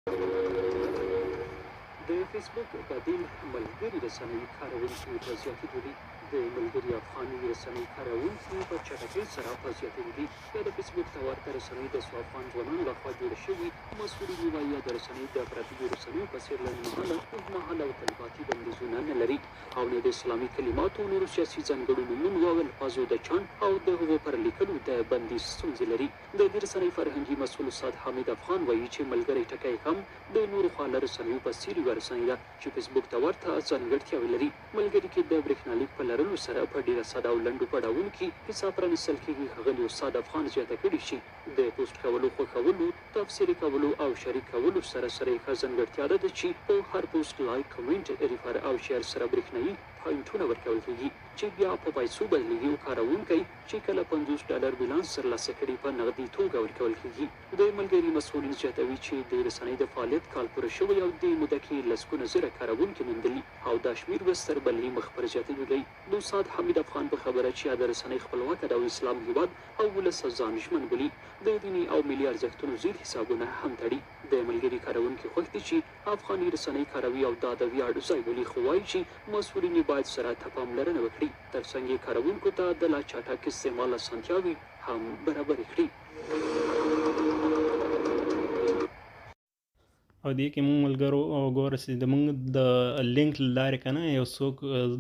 د فېسبوک بدیل ملګري رسنۍ کاروونکي په زیاتېدو دي. د ملګري افغاني رسنۍ کاروونکي په چټکۍ سره په زیاتېدو دي. یاده فېسبوک ته ورته رسنۍ د څو افغان ځوانانو لخوا جوړه شوې. مسؤلین یې وايي، یاده رسنۍ د پردیو رسنیو په څېر لنډمهاله، اوږدمهاله او تلپاتي بندیزونه نه لري او نه د اسلامي کلماتو او نورو سیاسي ځانګړو نومونو او الفاظو د چاڼ او د هغو پر لیکلو د بندیز ستونزې لري. د دې رسنۍ فرهنګي مسؤل استاد حامد افغان وايي چې ملګری ټکی هم د نورو خواله رسنیو په څېر یوه رسنۍ ده چې فېسبوک ته ورته ځانګړتیاوې لري. ملګري کې د برېښنالیک په لرلو سره په ډېره ساده او لنډو پړاوونو کې حساب پرانیستل کېږي. ښاغلي استاد افغان زیاته کړې چې د پوسټ کولو، خوښولو، تبصرې کولو او شریک کولو سره سره یې ښه ځانګړتیا دا ده چې په هر پوسټ، لایک، کمنټ، ریفر او شیر سره برېښنايي پاینټونه ورکول کېږي چې بیا په پیسو بدلېږي او کاروونکی چې کله 50 ډالر بیلانس ترلاسه کړي، په نغدي توګه ورکول کېږي. د ملګري مسؤلین زیاتوي چې د رسنۍ د فعالیت کال پوره شوی او دې موده کې لسګونه زره کاروونکي موندلي او دا شمېر ورځ تر بلې مخ پر زیاتېدو دی. د استاد حمید افغان په خبره چې یاده رسنۍ خپلواکه ده او اسلام، هېواد او ولس ته ځان ژمن بولي، د دیني او ملي ارزښتونو ضد حسابونه هم تړي. د ملګري کاروونکي خوښ دي چې افغاني رسنۍ کاروي او دا د ویاړ ځای بولي، خو وايي چې مسؤلین یې باید سره ته پاملرنه وکړي، ترڅنګ یې کاروونکو ته د لا چټک استعمال اسانتیاوې هم برابرې کړي. او دې کې موږ ملګرو ګوره چې د موږ د لینک له لارې که نه یو څوک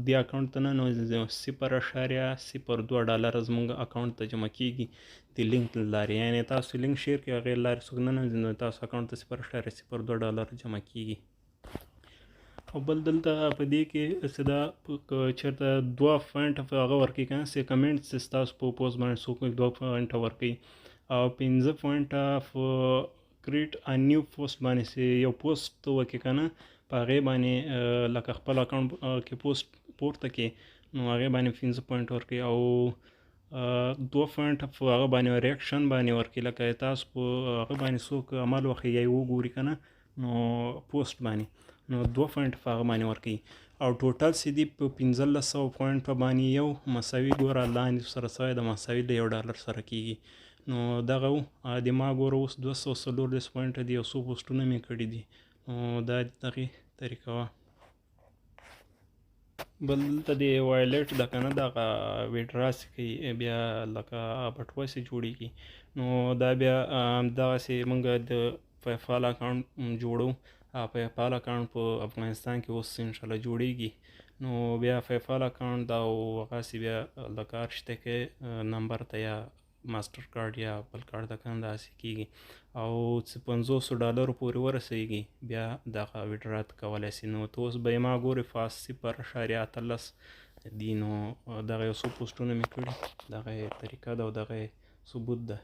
دې اکاونټ ته ننوځي، 0.02 ډالر زموږ اکاونټ ته جمع کېږي د لینک له لارې. یعنې تاسو لینک شیر کړئ، هغې له لارې څوک ننوځي نو تاسو اکاونټ ته 0.02 ډالر جمع کېږي. او بل دلته په دې کې چې دا که چېرته 2 پوینټ هغه ورکوي که نه، چې کمنټ چې ستاسو په پوسټ باندې څوک 2 پوینټه ورکوي، او 5 پوینټه په کریټ ا نیو پوسټ باندې چې یو پوسټ ته وکړې که نه، په هغې باندې لکه خپل اکاونټ کې پوسټ پورته کړې نو هغې باندې 5 پوینټ ورکوي. او 2 پوینټ په هغه باندې ریاکشن باندې ورکوي، لکه تاسو په هغه باندې څوک عمل وکړي یا یې وګوري که نه نو پوسټ باندې نو 2 پوینټ په هغه باندې ورکوي. او ټوټل چې دي په 1500 پوینټ باندې یو مساوي ګوره لاندې سره سوی د مساوي له 1 ډالر سره کېږي. نو دغه و د ما ګوره اوس 234 پوینټه دي، یو څو پوسټونه مې کړي دي. نو دا د دغې طریقه وه. بل دلته د وایلټ ده که نه، دغه ویډرا چې کوي بیا لکه بټوه چې جوړېږي، نو دا بیا دغسې موږ د پیپال اکاونټ جوړو. پیپال اکاونټ په افغانستان کې اوس انشاءالله جوړېږي. نو بیا پیپال اکاونټ دا او هغسې بیا لکه هر شته کې نمبر ته یا ماستر کارت یا بل کارت ده که نه داسې کېږي. او چې 50 ډالرو پورې ورسېږي بیا دغه ویډرا ته کولی سي. نو ته اوس به یې ما ګورې فاس 0.18 دي. نو دغه یو څو پوسټونه مې کړي، دغه یې طریقه ده او دغه یې ثبوت ده.